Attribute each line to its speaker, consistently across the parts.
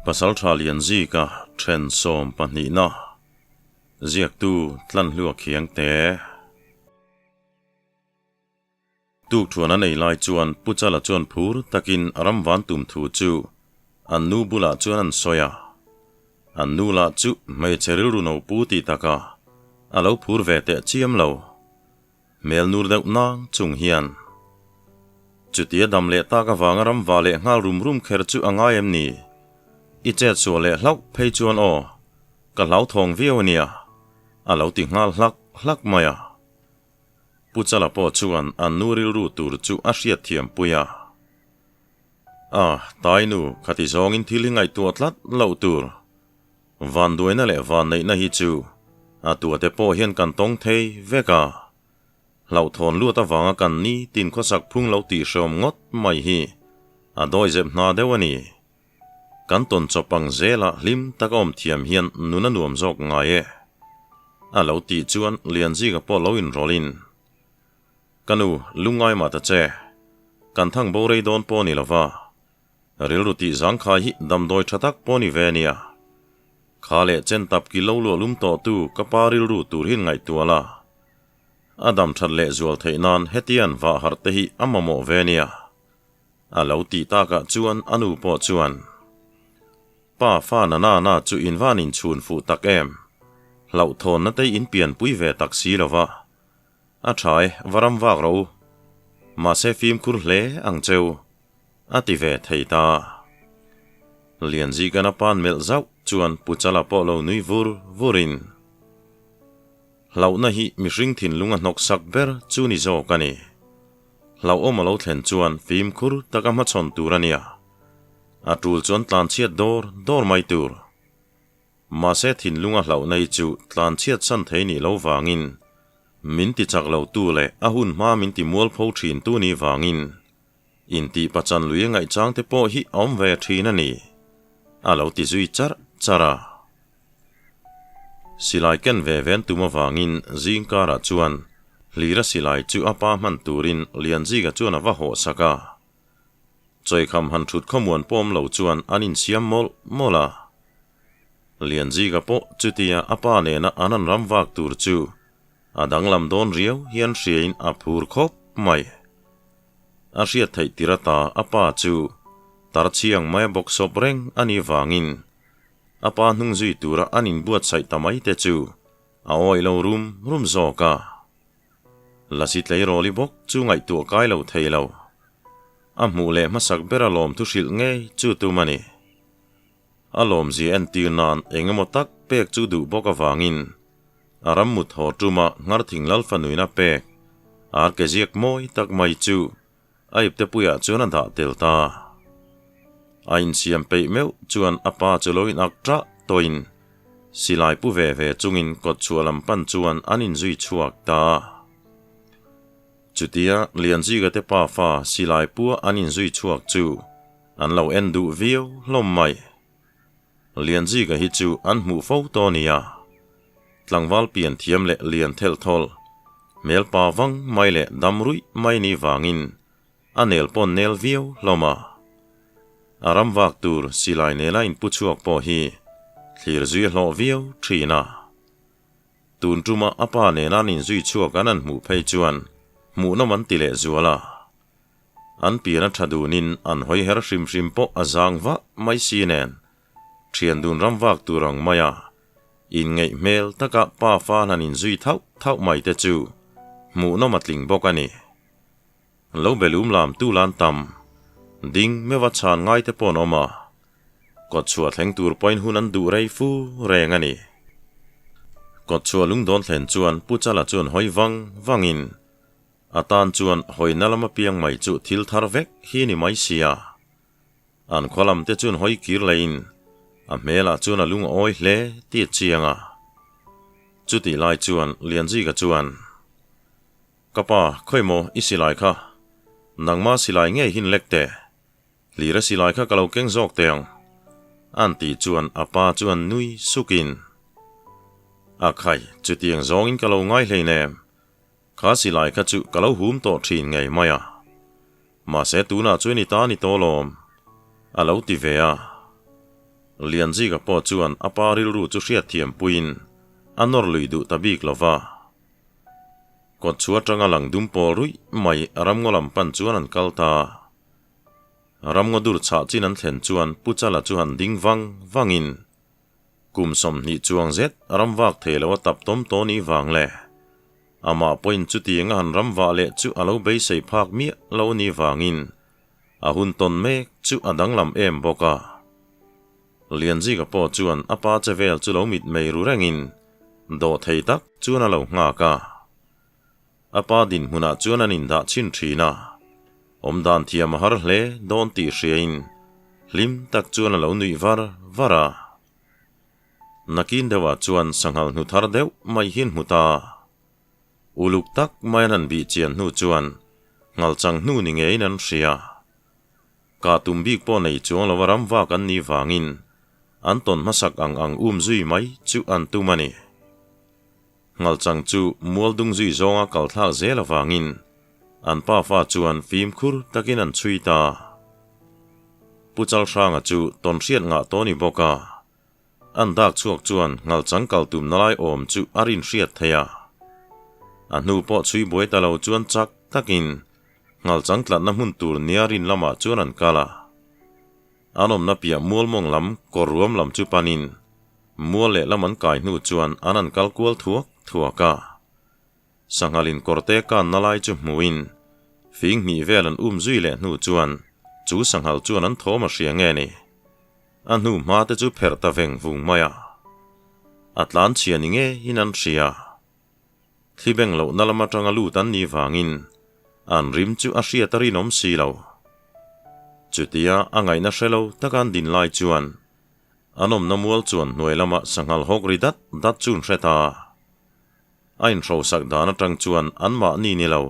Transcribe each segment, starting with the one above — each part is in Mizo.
Speaker 1: Pasaltha Lianzika then 12na ziaktu Tlanhlua Khiangte. Tuk thuan an ei lai chuan Pu Chala chuan phur takin a ram van tum thu chu an nu bulah chuan an sawi a. An nu lah chu hmeichhe rilru no pu tih taka a lo phur ve teh chiam lo. Hmel nur deuh nang chung hian. Chutia dam leh tak avanga ram va leh nghal rum rum kher chu a ngai em ni? I chet suah leh hlauh phei chuan aw, ka hlauthawng viau a nia, a lo ti nghal hlak hlak mai a. Pu Chala pawh chuan an nu rilru tur chu a hriat thiam pui a. A, Tainu, khati zawngin thil hi ngaihtuah tlat loh tur. Vanduaina leh vanneihna hi chu a tuate pawh hian kan tawng thei vek a. Hlauhthawn luat avanga kan ni tin khawsak phung lo tihhreawm ngawt mai hi a dawizep hna deuh a ni. Kan tawn chawp ang zela hlim taka awm thiam hian nun a nuam zawk ngai e. A lo tih chuan Lianzika pawh lo inrawlhin, Ka nu, lungngai mah ta che. Kan thang bo rei dawn pawh ni lova. Rilru tih zangkhai hi damdawi tha tak pawh ni ve nia. Kha leh chen tap ki lo luah lum tawh tu ka pa rilru tur hian ngaihtuah la. A dam that leh zual theih nan hetian vah harh te hi a mamawh ve nia. A lo tih takah chuan a nu pawh chuan, Pa fa na na na chu in van inchhun fuh tak em? Hlauhthawnna te in pianpui ve tak si lo va. A tha e, va ram vak rawh u. Mahse fimkhur hle ang cheu. A ti ve thei ta. Lianzikana pan melh zauh chuan Pu Chala pawh lo nui vur vurin, Hlauhna hi mihring thinlung a hnawksak ber chu ni zawk a ni. Hlauhawm a lo thlen chuan fimkhur taka hmachhawn tur a nia. A tul chuan tlanchhiat dawr dawr mai tur. Mahse thinlunga hlauhna hi chu tlanchhiat san thei nih lo vangin min ti chak lo tu leh a hun hma min ti mualpho thin tu nih vangin intih pachan lui a ngaihchang te pawh hi a awm ve thin a ni, a lo ti zui charh charh a. Silai ken ve ven tum avangin zing karah chuan Hlira silai chu a pa hman turin Lianzika chuan a va hawh sak a. Chawikham han thut khawmuan pawm lo chuan an insiam mawlh mawlh a. Lianzika pawh chutia a pa nena an han ram vak tur chu a danglam dawn riau hian hriain a phur khawp mai. A hriat theih tir ata a pa chu tar chhiang mai a bawk sawp reng a nih vangin a pa hnung zui tura an inbuatsaih ta mai te chu a awih lo rum rum zawk a. Lasi tleirawl i bawk chu ngaihtuah kai lo thei lo. A hmuh leh hmasak ber a lawm thu hrilh ngei chu tum a ni. A lawmzia entir nan eng emaw tak pek chu duh bawk avangin a ram mut haw tuma Ngharthing Lal fanuina pek ar ke ziak mawi tak mai chu a ipte puiah chuan a dah tel ta. A insiam peih meuh chuan a pa chu lo in ak ṭah tawhin silai pu ve ve chungin kawtchhuah lam pan chuan an inzui chhuak ta. Chutia Lianzika te pafa silai pua an inzui chhuak chu an lo en duh viau hlawm mai. Lianzika hi chu an hmuh fo tawh nia. Tlangval pian thiam leh lian thelh thawlh, hmel pa vang mai leh dam ruih mai ni vangin a nel pawn nel viau hlawm a. A ram vak tur silai nena inpu chhuak pawh hi thlir zui a hlawh viau thin a. Tun tuma a pa nena an inzui chhuak an an hmuh phei chuan hmuhnawm an ti leh zual a. An pian a tha dunin an hawi her hrim hrim pawh a zang vah mai si nen, thian dun ram vak tur ang maia inngeih hmel taka pa fa han inzui thauh thauh mai te chu hmuhnawm a tling bawk a ni. Lo belum lam tu lan tam, ding meuha chhan ngai te pawh an awm a, kawtchhuah thleng tur pawhin hun an duh rei fu reng a ni. Kawtchhuah lungdawn thlen chuan Pu Chala chuan hawi vang vangin A tan chuan hawina lama piang mai chu thil thar vek hi ni mai sia. An khua lam te chuan hawi kir leiin a hmelah chuan a lung a awi hle tih a chiang a. Chutih lai chuan Lianzika chuan, Ka pa, khawi maw i silai kha? Nangma silai ngei hin lek teh. Hlira silai kha ka lo keng zawk teh ang. An tih chuan a pa chuan nui sukin, A khai, chutiang zawngin ka lo ngai hleinem. Kha silai kha chu ka lo hum tawh thin ngei mai a. Mahse tunah chuan i ta ni tawh lawm, a lo ti ve a. Lianzika pawh chuan a pa rilru chu hriatthiam puiin a nawr lui duh ta bik lo va. Kawtchhuah atanga lang dum pawl ruih mai ramngaw lam pan chuan an kal ta. Ramngaw dur chhah chin an thlen chuan Pu Chala chu han ding vang vangin kum 20 chuang zet ram vak thei lo a tap tawm tawh ni vang le. Amah pawhin chutiang a han ram vah leh chu a lo beisei phak miah lo ni vangin a hun tawn mek chu a danglam em bawk a. Lianzika pawh chuan a pa che vel chu lo mitmei ru rengin dawh thei tak chuan a lo nghak a. A pa dinhmunah chuan an indah chhin thin a, awmdan thiam a har hle dawn tih hriain hlim tak chuan a lo nuih var var a. Nakin deuhah chuan sanghal hnu thar deuh mai hi an hmu ta. Uluk tak mai an han bih chian hnu chuan nghalchang hnu ni ngeiin an hria. Kah tum bik pawh nei chuang lova ram vak an nih vangin an tawn hmasak ang ang um zui mai chu an tum a ni. Nghalchang chu mual dung zui zawnga kal thlak zel avangin an pafa chuan fimkhur takin an chhui ta. Pu Chalhranga chu tawn hriat ngah tawh ni bawk a, an dak chhuak chuan nghalchang kal tumna lai awm chu a rin hriat theih a. A hnu pawh chhui buai ta lo chuan chak takin nghalchang tlatna hmun tur nia rin lamah chuan an kal a. An awmna piah mual mawng lam kawr ruam lam chu panin mual lehlam an kai hnu chuan an han kal kual thuak thuak a. Sanghalin kawrte kanna lai chu hmuin fing hnih vel an um zui leh hnu chuan chu sanghal chuan an thawm a hria nge ni? A hnu hma te chu pherh ta veng vung mai a. A tlan chhia ni ngeiin an hria. Thli beng lohna lam atanga lut an nih vangin an rim chu a hriat a rinawm si lo. Chutia a ngaihna hre lo taka an din lai chuan an awmna mual chuan hnuai lamah sanghal hawk ri dat dat chu an hre ta. A inhrosak dan atang chuan anmahni ni lo,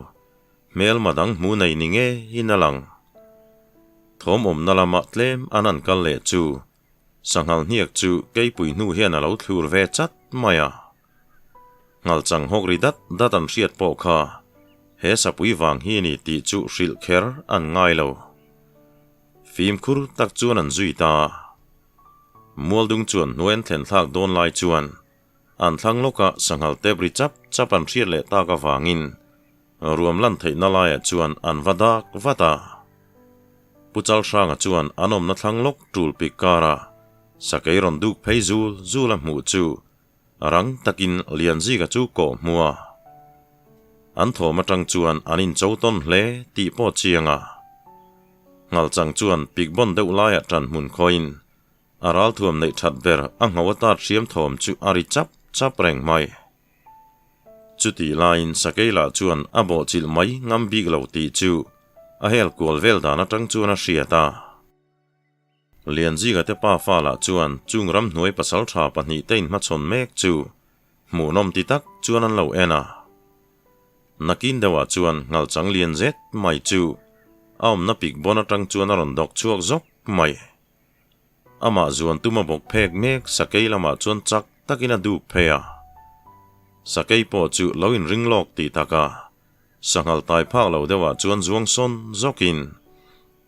Speaker 1: hmelma dang hmu nei ni ngeiin a lang. Thawm awmna lamah tlem an han kal leh chu sanghal hniak chu keipui hnu hian a lo thlur ve chat mai a. Nghalchang hawk ri dat dat an hriat pawh kha he sapui vang hi ni tih chu hrilh kher an ngai lo. Fimkhur tak chuan an zui ta. Mualdung chuan hnuai an thlen thlak dawn lai chuan An thlang lawkah sanghal tep ri chap chap an hriat leh tak avangin ruam lan theihna laiah chuan an va dak vat a. Pu Chalhranga chuan an awmna thlang lawk tul pik kara sakei rawn duk phei zul zul a hmuh chu rang takin Lianzika chu kawh hmu a. An thawm atang chuan an incho tawn hle tih pawh chiang a. Nghalchang chuan pikbawn deuh laiah ṭan hmun khawiin A ralthuam neih that ber a ngho a tat hriam thawm chu a ri chap chap reng mai. Chutih laiin Sakei lah chuan a bawhchilh mai ngam bik lo tih chu a hel kual vel dan atang chuan a hriat a. Lianzika te pafa lah chuan chung ramhnuai pasaltha pahnihte inhmachhawn mek chu hmuhnawm ti tak chuan an lo en a. Nakin deuhah chuan nghalchang lian zet mai chu a awmna pik bawn atang chuan a rawn dawk chhuak zawk mai. Amah zuan tum a bawk phek mek sakei lamah chuan chak takin a duk phei a. Sakei pawh chu lo inring lawk tih taka sanghal tai phak lo deuhah chuan zuang sawn zawkin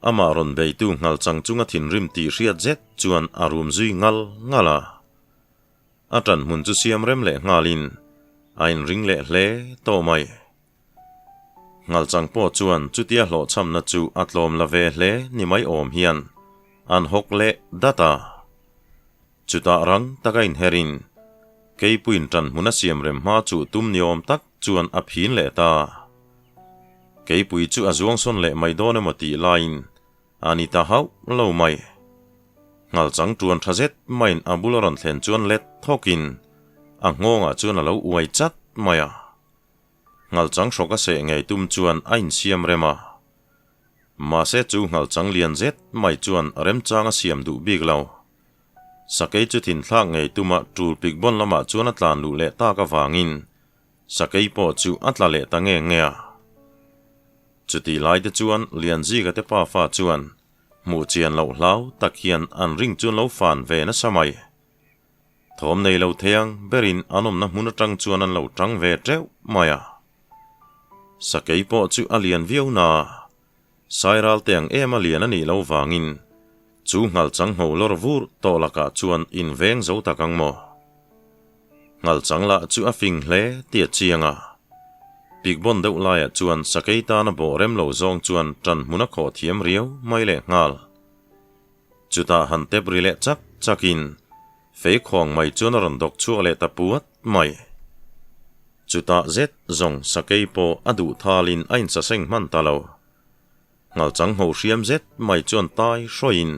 Speaker 1: amah rawn beitu nghal chang chunga thinrim tih hriat zet chuan a rum zui ngal ngal a. A ṭan hmun chu siam rem leh nghalin a inring leh hle tawh mai. Nghalchang pawh chuan chutia hlawhchhamna chu a tlawm la ve hle ni mai awm hian an hawk leh dat a. Chutah rang taka inherin Keipuiin ṭan hmun a siam rem hma chu tum ni awm tak chuan a phin leh ta. Keipui chu a zuang sawn leh mai dawn emaw tih laiin a ni ta hauh lo mai. Nghalchang ṭuan ṭha zet maiin a bula rawn thlen chuan let thawkin a nghawngah chuan a lo uai chat mai a. Nghalchang hrawk a seh ngei tum chuan a insiam rem a. Mahse chu nghalchang lian zet mai chuan remchang a siam duh bik lo. Sakei chu thinthlak ngei tuma tul pik bawn lamah chuan a tlan luh leh tak avangin sakei pawh chu a tla leh ta nge nge a. Chutih lai te chuan Lianzika te pafa chuan hmuh chian loh hlau tak hian an ring chu an lo fan ve nasa mai. Thawm nei lo theiang berin an awmna hmun atang chuan an lo tang ve teuh mai a. Sakei pawh chu a lian viau na. Sairal te ang em a lian a nih lo vangin. Chu nghalchang ngho lawr vur tawh lakah chuan inveng zo tak ang maw? Nghalchang lah chu a fing hle tih a chiang a. Pikbawn deuh laiah chuan sakei tana bawh rem lo zawng chuan ṭan hmun a khawh thiam riau mai leh nghal. Chutah han tep ri leh chak chakin fei khuang mai chuan a rawn dawk chhuak leh ta puat mai. Chutah zet zawng sakei pawh a duh thalin a insaseng hman ta lo. Nghalchang ngho hriam zet mai chuan tai hrawiin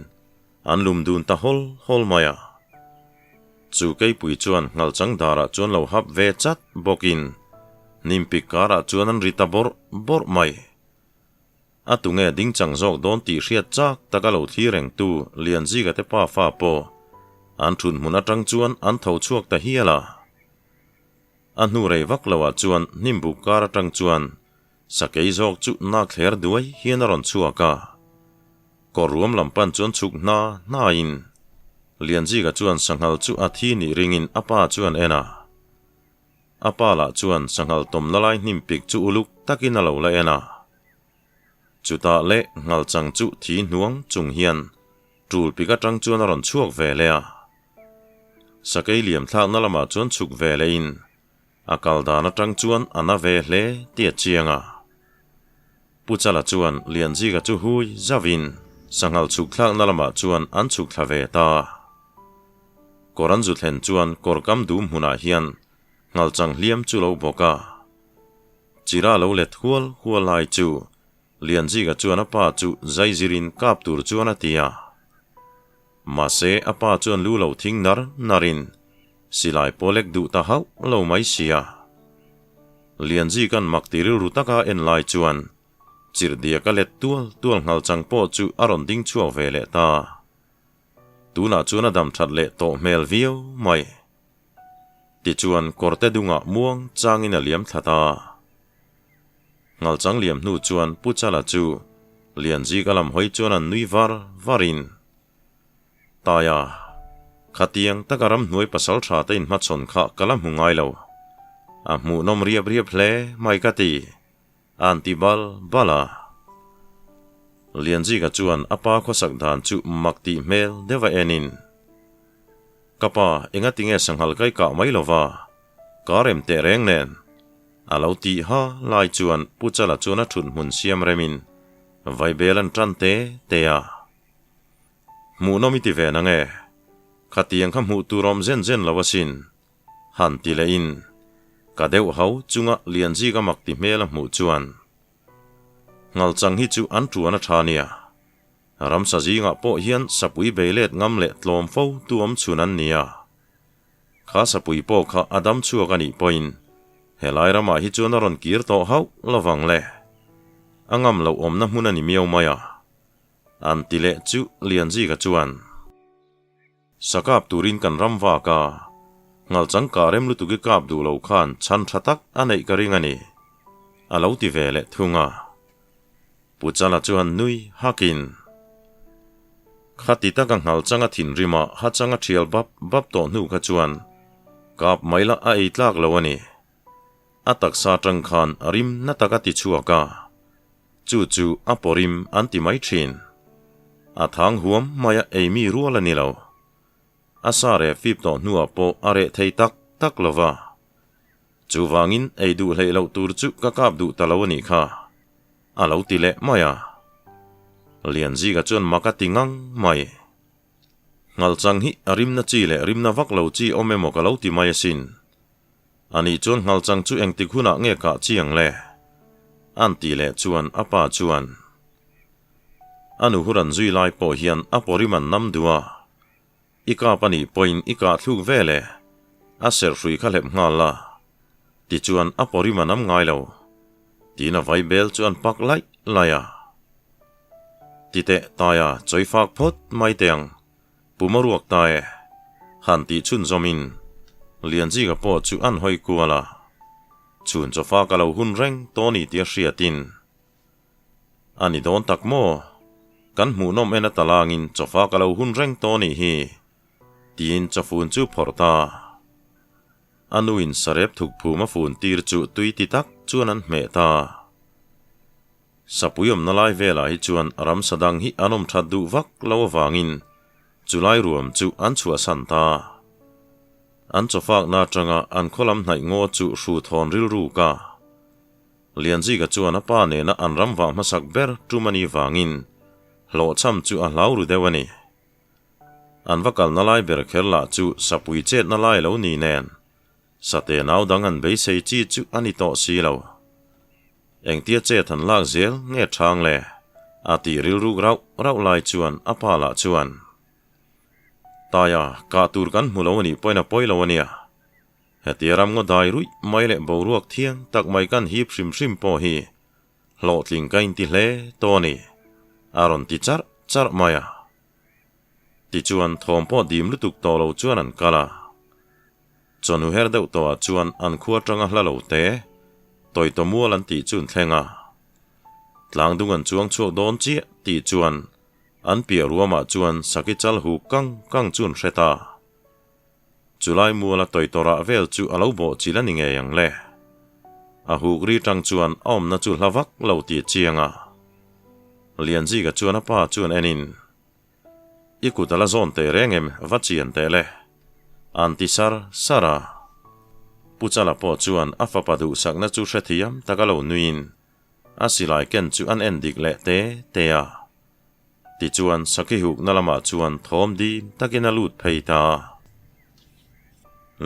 Speaker 1: an lum dun ta hawl hawl mai a. Chu keipui chuan nghalchang darah chuan lo hap ve chat bawkin hnimpik karah chuan an ri ta bawrh bawrh mai. A tunge dingchang zawk dawn tih hriat chak taka lo thli rengtu Lianzika te pa fa pawh an thun hmun atang chuan an tho chhuak ta hial a. A hnu rei vak loah chuan hnimbuk kar atang chuan Sakei zawk chu nak thler duai hian a rawn chhuak a, kawr ruam lam pan chuan chhuk hna hnain Lianzika chuan sanghal chu a thi nih ringin a pa chuan en a. A pa lah chuan sanghal tawmna lai hnim pik chu uluk takin a lo la en a. Chutah leh nghalchang chu thi hnuang chung hian tul pik atang chuan a rawn chhuak ve leh a. Sakei liam thlakna lamah chuan chhuk ve lehin A kal dan atang chuan a na ve hle tih a chiang a. Pu Chala chuan Lianzika chu hui zauhin sanghal chhuk thlakna lamah chuan an chhuk thla ve ta. Kawr an zu thlen chuan kawr kam dum hmunah hian nghalchang hliam chu lo bawk a. Chira lo let hual hual lai chu Lianzika chuan a pa chu zaizirin kap tur chuan a ti a. Mahse, a pa chuan lu lo thing nar narin silai pawh lek duh ta hauh lo mai sia. Lianzika'n mak ti rilru taka en lai chuan chirhdiak a let tual tual nghalchang pawh chu a rawn ding chhuak ve leh ta. Tunah chuan a dam that leh tawh hmel viau mai. Tichuan kawrte dungah muang changin a liam thla ta. Nghalchang liam hnu chuan Pu Chala chu Lianzika lam hawi chuan an nui var varin, Taia, khatiang taka ramhnuai pasal tha te inhmachhawn kha ka la hmu ngai lo. A hmuhnawm riap riap hle mai ka ti, a'n ti bal bal a. Lianzika chuan a pa khawsak dan chu mak tih hmel deuh a enin, Ka pa, engatinge sanghal kai kah mai lova, ka rem teh reng nen. A lo tih ha lai chuan Pu Chala chuan a thut hmun siam remin vaibel an tan te te a. Hmuhnawm i ti ve nang e? Khatiang kha hmuh tur awm zen zen lo asin, han ti leh in ka deuh hau chunga Lianzika mak ti hmel a hmuh chuan Nghalchang hi chu an tuan a tha nia. Ramsa zingah pawh hian sapui bei let ngam leh tlawm fo tu awm chhun an nia. Kha sapui pawh kha a dam chhuak a nih pawhin helai ramah hi chuan a rawn kir tawh hauh lovang le. A ngam loh awmna hmun a ni miau mai a. An ti leh chu Lianzika chuan, Sakap turin kan ram vak a, nghalchang kah rem lutuk i kap duh lo khan chhan tha tak a neih ka ring a ni, a lo ti ve leh thung a. Pu Chala chuan nui hakin, Khati taka nghalchang a thinrim a, hachang a thial bap bap tawh hnu kha chuan kap mai lah a ei tlak lo a ni. A taksa atang khan a rim na tak a ti chhuak a, chu chu a pawrim an ti mai thin. A thang huam maia ei mi rual a ni lo. A sa reh fip tawh hnuah pawh a reh thei tak tak lo va. Chuvangin ei duh hleih loh tur chu ka kap duh ta lo a nih kha, a lo ti leh mai a. Lianzika chuan mak a ti ngang mai. Nghalchang hi a rimna chi leh rimna vak lo chi awm emaw ka lo ti mai asin. Anih chuan nghalchang chu engtik hunah nge kah chi ang le? A'n tih leh chuan a pa chuan, A nu huran zui lai pawh hian a pawrim an nam duh a, i kap anih pawhin i kah thluk ve le, a serhhrui kha hlep nghal la, tichuan a pawrim a nam ngai lo, tiin a vaibel chu an pak laih laih a. Titeh taia chawi fak phawt mai teh ang. Pum a ruak ta e, han tih chhunzawmin Lianzika pawh chu an hawi kual a, chhun chawfa ka lo hun reng tawh ni tih a hriatin, A ni dawn tak maw? Kan hmuhnawm en a talangin chawfa ka lo hun reng tawh nih hi, tiin chawfun chu phawrh ta. A nuin sarep thuk phum a fun tir chu tui ti tak chuan an hmeh ta. Sapui awmna lai velah hi chuan ramsa dang hi an awm that duh vak lo avangin chulai ruam chu an chhuahsan ta. An chawfakna atanga an khaw lam hnaih ngaw chu hru thawn rilruk a. Lianzika chuan a pa nena an ram vah hmasak ber tum a nih vangin hlawhchham chu a hlau ru deuh a ni. An va kalna lai ber kher lah chu sapui chetna lai lo ni nen Sate nau dang an beisei chi chu a ni tawh si lo. Engtia chet han lak zel nge chhang le? A tih rilruk rauh rauh lai chuan a pa lah chuan, Taia, kah tur kan hmu lo a nih pawhin a pawi lo a nia. Hetia ram ngaw dai ruih mai leh boruak thiang tak mai kan hip hrim hrim pawh hi hlawhtling ka inti hle tawh a ni, a rawn ti charh charh mai a. Tichuan thawm pawh dim lutuk tawh lo chuan an kal a. Chawhnu her deuh tawhah chuan an khua atanga hla lo te, Tawitaw mual an tih chu an thleng a. Tlangdung an chuang chhuak dawn chiah tih chuan an piah ruamah chuan saki chal huk kang kang chu an hre ta. Chulai muala tawitaw rah vel chu a lo bawh chil a ni ngei ang le. A huk ri tang chuan a awmna chu hla vak lo tih a chiang a. Lianzika chuan a pa chuan enin. I kut a la zawn teh reng em va chian teh le? An ti sar sar a. Pu Chala pawh chuan a fapa duhsakna chu hrethiam tak a lo nuiin a silai ken chu an en dik leh te te a. Tichuan Sakihukna lamah chuan thawm dim takin a lut phei ta a.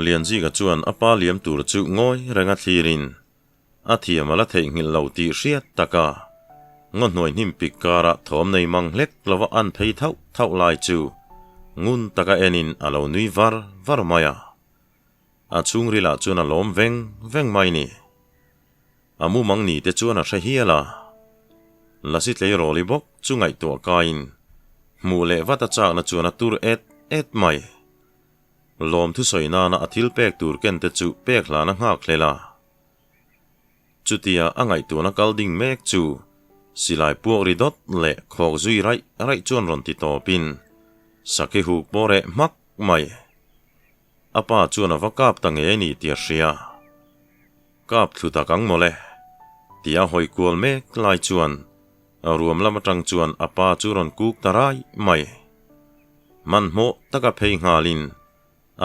Speaker 1: Lianzika chuan a pa liam tur chu ngawi renga thlirin A thiam a la theihnghilh lo tih hriat tak a, ngaw hnuai hnim pik karah thawm nei mang hlek lova an phei thauh thauh lai chu ngun taka enin a lo nui var var mai a. A chhungrilah chuan a lawm veng veng mai ni. A mumang ni te chuan a hre hial a. Lasi tleirawli bawk chu ngaihtuah kaiin hmuh leh vat a chakna chuan a tur et et mai. Lawm thusawi nana a thil pek tur ken te chu pek hlan a nghak hlel a. Chutia a ngaihtuahna kal ding mek chu silai puak ri dawt leh khawk zui raih raih chuan rawn ti tawpin Sakhi huk pawh reh hmak mai. A pa chuan a va kap ta ngei a ni tih a hria. Kap thlu tak ang mawle tia hawi kual mek lai chuan ruam lam atang chuan a pa chu rawn kuk ta raih mai. Hmanhmawh taka phei nghalin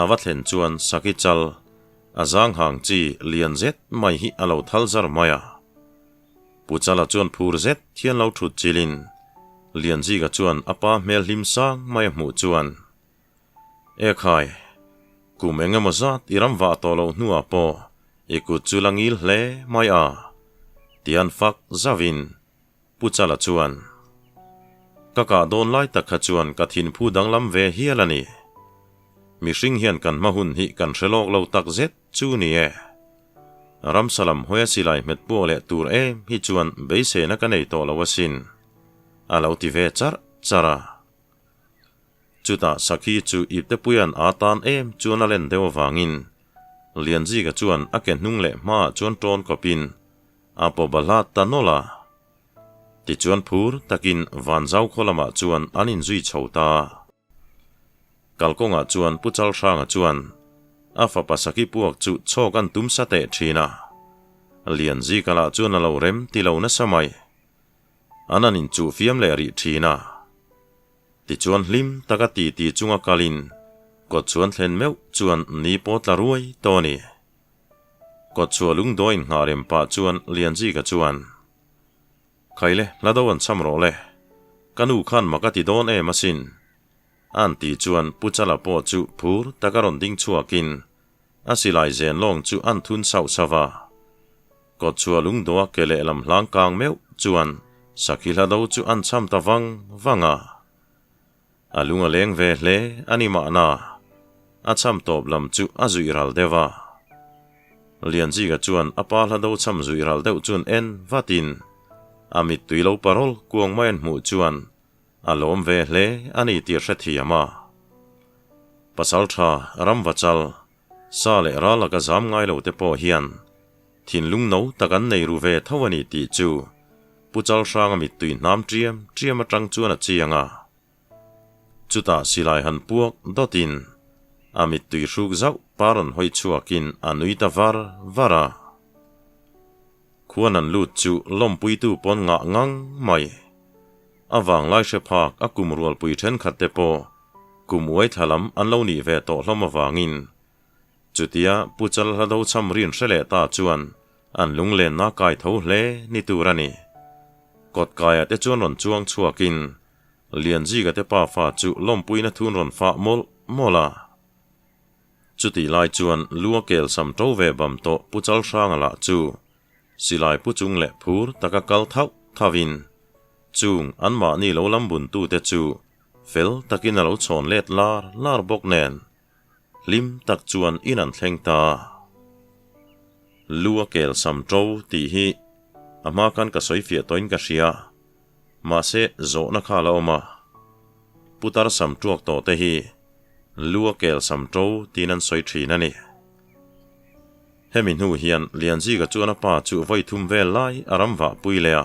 Speaker 1: A va thlen chuan Saki chal a zang hang chi lian zet mai hi a lo thal zar mai a. Pu Chala chuan phur zet hian lo thut chilin Lianzika chuan a pa hmel hlim sang mai a hmuh chuan, Ekhai, kum eng emaw zat i ram vah tawh loh hnuah pawh i kut chu la ngil hle mai a, tian fak zauhin Pu Chala chuan, Ka kah dawn lai tak kha chuan ka thinphu danglam ve hial a ni. Mihring hian kan hma hun hi kan hre lawk lo tak zet chu ni e. Ramsa lam hawia silai hmet puak leh tur em hi chuan beiseina ka nei tawh lo asin, a lo ti ve charh charh a. Chutah Sakhi chu Iptepuia'n a tan em chuan a len deuh avangin Lianzika chuan a ke hnung leh hmaah chuan tawn kawpin A pawh bahlat ta nawlh a. Tichuan phur takin Vanzau khaw lamah chuan an inzui chho ta. Kalkawngah chuan Pu Chalhranga chuan a fapa Saki puak chu chhawk an tum sa teh thin a. Lianzika lah chuan a lo rem ti lo nasa mai. An an inchuh fiam leh rih thin a. Tichuan hlim taka titi chunga kalin kawt chuan thlen meuh chuan ni pawh tla ruai tawh a ni. Kawtchhuah lungdawi inngah rem pah chuan Lianzika chuan, Khaile, hla do an cham rawh le. Ka nu khan mak a ti dawn em asin. A an tih chuan Pu Chala pawh chu phur taka rawn ding chhuakin a silai zen lawng chu an thun sauh sauh a. Kawtchhuah lungdawa ke lehlam hlang kang meuh chuan sakhi hla do chu an cham ta vang vang a. A lung a leng ve hle a ni mahna, a cham tawp lam chu a zuih ral deuh a. Lianzika chuan a pa hla do cham zuih ral deuh chuan en vatin a mittui lo parawl kuang mai an hmuh chuan a lawm ve hle a ni tih a hrethiam a. Pasaltha Ramvachal, sa leh ral laka zam ngai lo te pawh hian thinlung no tak an nei ru ve tho a ni tih chu Pu Chalhranga mittui hnam ṭiam ṭiam aṭang chuan a chiang a. Chutah silai han puak dawtin a mittui hruk zauh pa rawn hawi chhuakin a nui ta var var a. Khuan an lut chu lawmpuitu pawn ngah ngang mai. A vanglai hre phak a kum rualpui thenkhat te pawh kum uai thla lam an lo nih ve tawh hlawm avangin chutia Pu Chal Hlado cham rin hre leh ta chuan an lunglenna kai tho hle ni tur a ni. Kawtkaia te chuan rawn chuang chhuakin Lianzika te pafa chu lawmpuina thun rawn fah mawlh mawlh a. Chutih lai chuan lu a kel sam to ve bam tawh Pu Chalhranga lah chu silai pu chung leh phur taka kal thauh thauhin chung anmahni lo lam buntute chu fel takin a lo chhawn let lar lar bawk nen hlim tak chuan in an thleng ta. Lu a kel sam to tih hi a hma khan ka sawi fiah tawhin ka hria. Mahse, zawhna kha a la awm a. Putar sam tuak tawh te hi lu a kel sam to tiin an sawi thin a ni. Hemi hnu hian Lianzika chuan a pa chu vawi thum vel lai a ram vah pui leh a.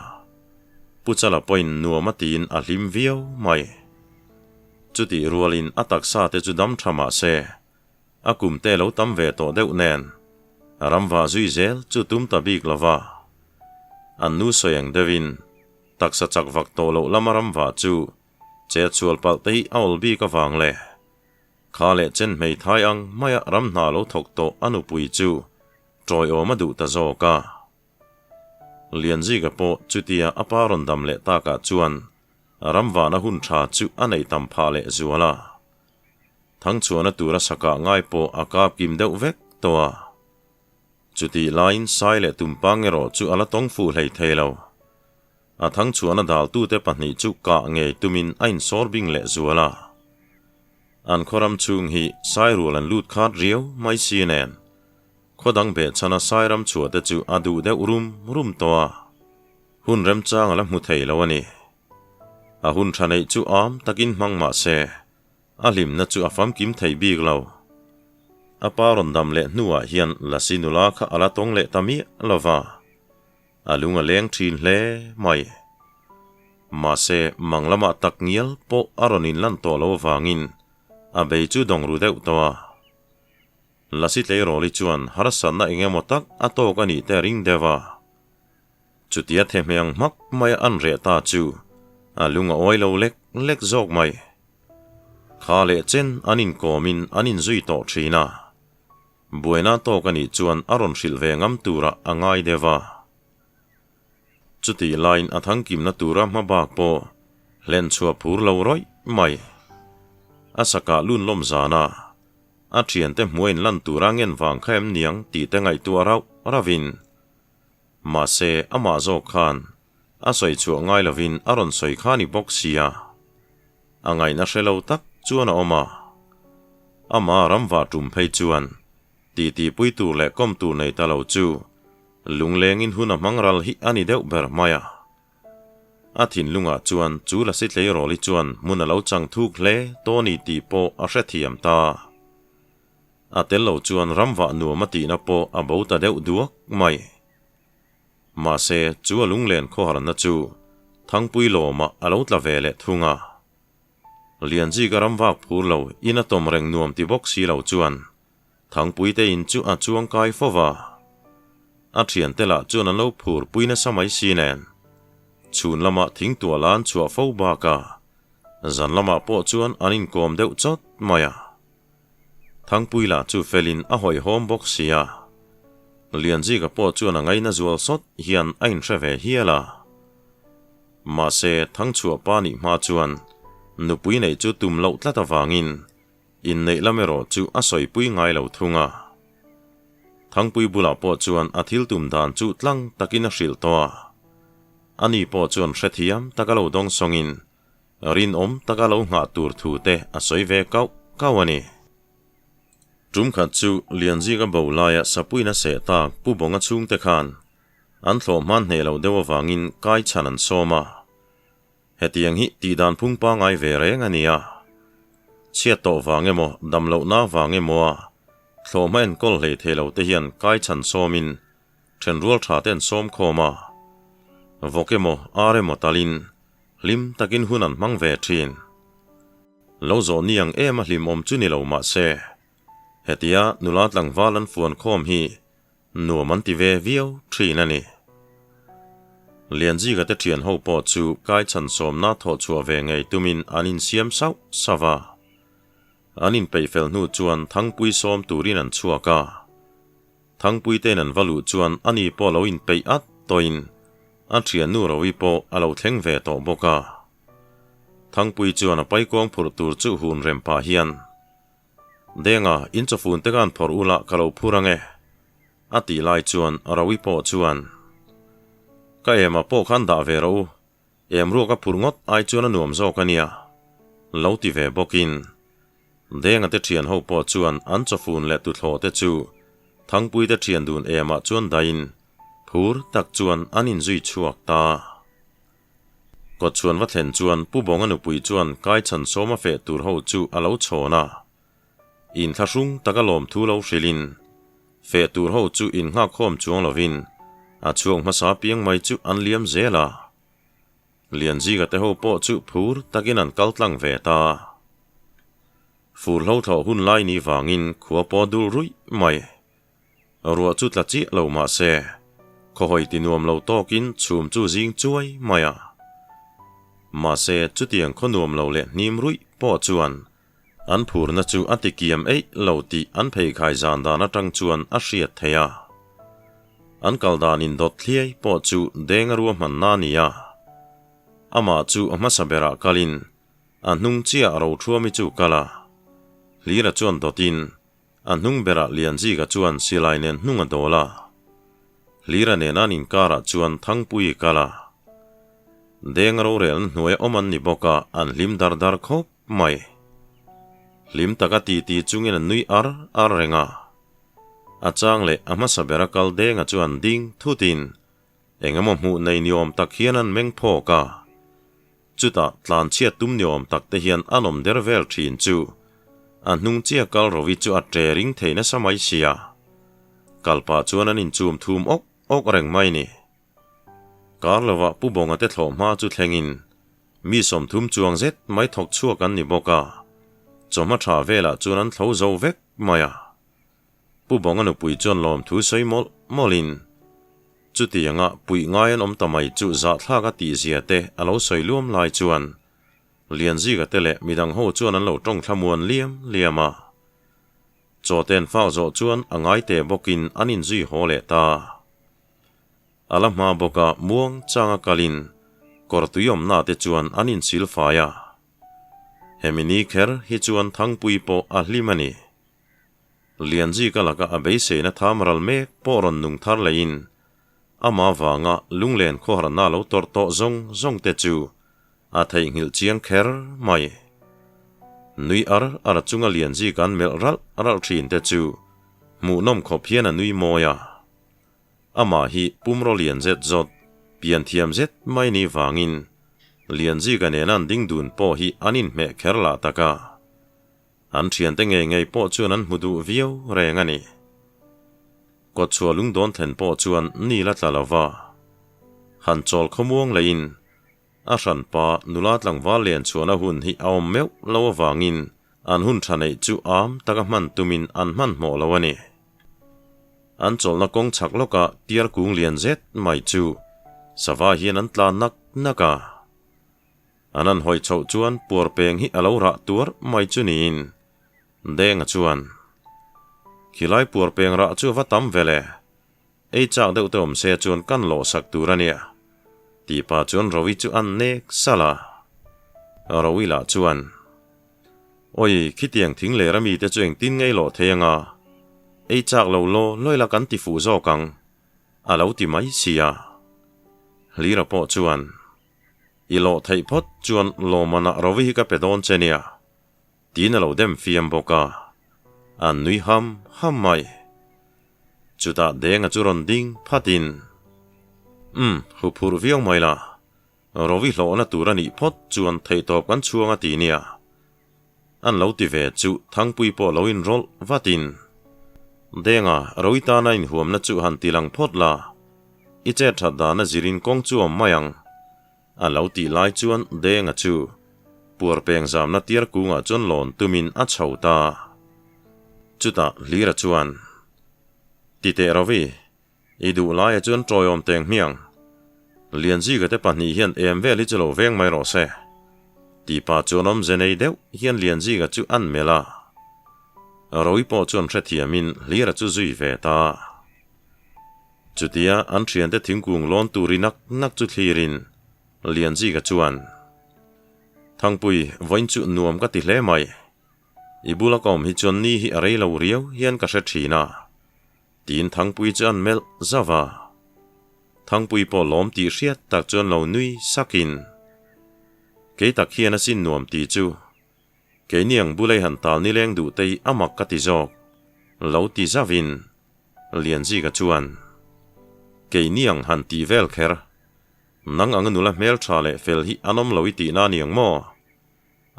Speaker 1: Pu Chala pawhin nuam a tiin a hlim viau mai. Chutih rualin a taksa te chu dam tha mah se, a kum te lo tam ve tawh deuh nen ram vah zui zel chu tum ta bik lo va. An nu sawi ang deuhin taksa chak vak tawh loh lama ram vah chu chet sual palh te hi a awl bik avang le. Kha leh chen hmeithai ang maia ram hna lo thawk tawh a nupui chu tawiawm a duh ta zawk a. Lianzika pawh chutia a pa rawn dam leh takah chuan ram vahna hun tha chu a neih tam phah leh zual a. Thangchhuahna tura sakah ngai pawh a kap kim deuh vek tawh a. Chutih laiin Sai leh Tumpang erawh chu a la tawng fuh hlei thei lo. A thangchhuahna daltute pahnih chu kah ngei tumin a insawr bing leh zual a. An khawram chhung hi Sai rual an lut khat riau mai si nen khaw dang behchhana Sai ram chhuah te chu a duh deuh rum rum tawh a. Hun remchang a la hmu thei lo a ni. A hun tha neih chu am takin hmang mah se, a hlimna chu a famkim thei bik lo. A pa rawn dam leh hnuah hian Lasi nula kha a la tawng leh ta miah lo va, a lung a leng thin hle mai. Mahse, mang lamah tak ngial pawh a rawn inlan tawh lo avangin a bei chu dawng ru deuh tawh a. Lasi tleirawli chuan harsatna eng emaw tak a tawk a nih te a ring deuh a. Chutia thehmeh ang hmak maia an reh ta chu a lung a awi lo lek lek zawk mai. Kha leh chen an inkawmin an inzui tawh thin a, buaina tawk a nih chuan a rawn hrilh ve ngam turah a ngai deuh a. Chutih laiin a thangkimna tura hma bak pawh hlen chhuah phur lo rawih mai. A sakah lun lawm zana a thiante hmuain lan tura ngen vang kha em niang tih te ngaihtuah rauh rauhin Mahse, amah zawk khan a sawi chhuah ngai lovin a rawn sawi kha ni bawk sia. A ngaihna hre lo tak chuan a awm a. Ama ram vah tum phei chuan titipui tur leh kawm tur nei ta lo chu lunglengin hun a hmang ral hi a ni deuh ber mai a. A thinlungah chuan chu lasi tleirawli chuan hmun a lo chang thuk hle tawh a ni tih pawh a hrethiam ta. A tel lo chuan ram vah nuam a tihna pawh a bo ta deuh duak mai. Mahse, chu a lunglen khawharna chu Thangpui lawmah a lo tla ve leh thung a. Lianzika ram vak phur lo in a tawm reng nuam ti bawk si lo chuan Thangpui te in chu a chuang kai fo va. A thiante lah chuan an lo phur pui nasa mai si nen chhun lamah thingtuah la an chhuah fo bak a, zan lamah pawh chuan an inkawm deuh chawt mai a. Thangpui lah chu felin a hawihhawm bawk sia. Lianzika pawh chuan a ngaina zual sawt hian a inhre ve hial a. Mahse, Thangchhuah pa nih hma chuan nupui neih chu tum loh tlat avangin inneih lam erawh chu a sawipui ngai lo thung a. Thangpui bulah pawh chuan a thil tum dan chu tlang takin a hrilh tawh a. Ani pawh chuan hrethiam taka lo dawngsawngin Rinawm taka lo nghah tur thu te a sawi ve kauh kauh a ni. Tum khat chu Lianzika bo laia sapuina seh tak Pu Bawnga chhungte khan an thlawh hman hneh lo deuh avangin kai chhan an sawm a. Hetiang hi tihdan phung pangai ve reng a ni a. Chhiat tawh vang emaw, dam lohna vang emaw a thlawh hma enkawl hlei thei lo te hian kai chhan sawmin thenrual tha te an sawm khawm a. Vawk emaw, ar emaw talin Hlim takin hun an hmang ve thin. Lo zawh ni ang em a hlimawm chu ni lo mah se, hetia nula tlangval an fuan khawm hi nuam an ti ve viau thin a ni. Lianzika te thian ho pawh chu kaichhan sawmna thawh chhuah ve ngei tumin an insiam sauh sauh a. An inpeih fel hnu chuan Thangpui sawm turin an chhuak a. Thangpui te'n an va luh chuan ani pawh lo inpeih at tawhin a thiannu Rovi pawh a lo thleng ve tawh bawk a. Thangpui chuan a paikuang phurh tur chu hun rem pah hian, Denga, in chawfun te khan phawrh ula ka lo phur ang e, a tih lai chuan Rovi pawh chuan, Ka ema pawh khan dah ve rawh u, em ruak a phurh ngawt ai chuan a nuam zawk a nia, lo ti ve bawkin Denga te thian ho pawh chuan an chawfun leh tuthlawh te chu Thangpui te thian dun emah chuan dahin phur tak chuan an inzui chhuak ta. Kawtchhuan va thlen chuan Pu Bawnga nupui chuan kaichhan sawma feh tur ho chu a lo chhawn a. Inthlahrung taka lawmthu lo hrilhin feh tur ho chu innghakkhawm chuang lovin a chhuak hmasa piang mai chu an liam zel a. Lianzika te ho pawh chu phur takin an kal tlang ve ta. Fur hlo thlawh hun lai ni vangin khua pawh dul ruih mai. Ruah chu tla chiah lo mah se, khawhawi ti nuam lo tawkin chhum chu zing chuai mai a. Mahse, chutiang khaw nuam lo leh hnim ruih pawh chuan an phurna chu a ti kiam eih lo tih an pheikhai zan dan atang chuan a hriat theih a. An kal dan indawt thliai pawh chu deng a ruahmanna a ni a. Amah chu a hmasa berah kalin a hnung chiah rothuami chu kal a. Hlira chuan dawtin A hnung berah Lianzika chuan silai nen hnung a dawl a. Hlira nena an inkarah chuan Thangpui i kal a. Deng rorelna hnuaia awm an ni bawk a, an hlim dar dar khawp mai. Hlim taka titi chungin an nui ar ar reng a. A chang leh a hmasa bera kal Denga chuan ding thutin eng emaw hmuh nei ni awm tak hian an meng phawk a. Chutah tlanchhiat tum ni awm tak te hian an awm der vel thin chu a hnung chiah kal Rovi chu a tre ring thei nasa mai sia. Kal pah chuan an inchum thum awk awk reng mai ni. Kar lovah Pu Bawnga te thlawh hma chu thlengin mi 30 chuang zet mai thawk chhuak an ni bawk a, chawhma tha velah chuan an thlo zo vek mai a. Pu Bawnga nupui chuan lawmthu sawi mawlh mawlhin, Chutianga puih ngai an awm ta mai chu zahthlak a tihzia te a lo sawi luam lai chuan Lianzika te leh midang ho chuan an lo tawng thlamuan liam liam a. Chaw te an fak zawh chuan a ngai teh bawkin an inzui haw leh ta. A la hma bawka muang changa kalin kawr tui awmna te chuan an insil fai a. Hemi ni kher hi chuan Thangpui pawh a hlim a ni. Lianzika laka a beiseina tham ral mek pawh rawn nung thar leiin ama vanga lunglen khawharna lo tawrh tawh zawng zawng te chu a theihnghilh chiang kher mai. Nui ar ar chunga Lianzika an melh ralh ralh thin te chu hmuhnawm khawp hian a nui mawi a. Amah hi pumraw lian zet zawt, pian thiam zet mai ni vangin Lianzika nena an ding dun pawh hi an inhmeh kher lah tak a. An thiante ngei ngei pawh chuan an hmu duh viau reng a ni. Kawtchhuah lungdawn thlen pawh chuan ni la tla lo va. Han chawl khawmuang leiin a hranpa nula tlangval len chhuahna hun hi a awm meuh lo avangin an hun tha neih chu am taka hman tumin an hmanhmawh lo a ni. An chawlhna kawng chhak lawkah tiar kung lian zet mai chu sava hian an tla nak nak a. An han hawi chhoh chuan puar peng hi a lo rah tuar mai chu niin Denga chuan, Khilai puar peng rah chu a va tam ve le, ei chak deuh te awm se chuan kan lawh sak tur a nia, tih pah chuan Rovi chu a nek salh a. Rovi lah chuan, Awi, khitiang thing leh rami te chu engtin ngei lawh thei anga, ei chak lo law lawi la kan ti fuh zawk ang, a lo ti mai sia. Hlira pawh chuan, I lawh theih phawt chuan lawmmanah Rovi hi ka pe dawn che nia, tiin a lo dem fiam bawk a, an nui ham ham mai. Chutah Denga chu rawn ding phatin, Umm, huphurh viau mai la, Rovi hlawhna tur a nih phawt chuan theihtawp kan chhuang a ti nia. An lo ti ve chu Thangpui pawh lo inrawlh vatin, Denga, Rovi tana inhuamna chu han ti lang phawt la, I chet that dana zirin kawng chu awm mai ang. A lo tih lai chuan Denga chu puar peng zamna tiar kungah chuan lawn tumin a chho ta. Chutah Hlira chuan, Ti teh Rovi, i duh laia chuan tawiawm teng hmiang. Lianzika te pahnih hian em vel hi chu lo veng mai rawh se. Tih pah chuan awmze nei deuh hian Lianzika chu an melh a. Roi pawh chuan hrethiamin Hlira chu zui ve ta. Chutia an thiante thingkung lawn tur i nak nak chu thlirin Lianzika chuan, Thangpui, vawiin chu nuam ka ti hle mai. I bula ka awm hi chuan ni hi a rei lo riau hian ka hre thin a. Tiin Thangpui chu an melh zauh a. Thangpui pawh lawm tih hriat tak chuan lo nui sakin, Kei tak hian a sin nuam tih chu keini ang bulei han tal nileng duh te hi a mak ka ti zawk, lo ti zauhin Lianzika chuan, Keini ang han tih vel kher, nang anga nula hmeltha leh fel hi an awm lo i tihna a ni ang maw?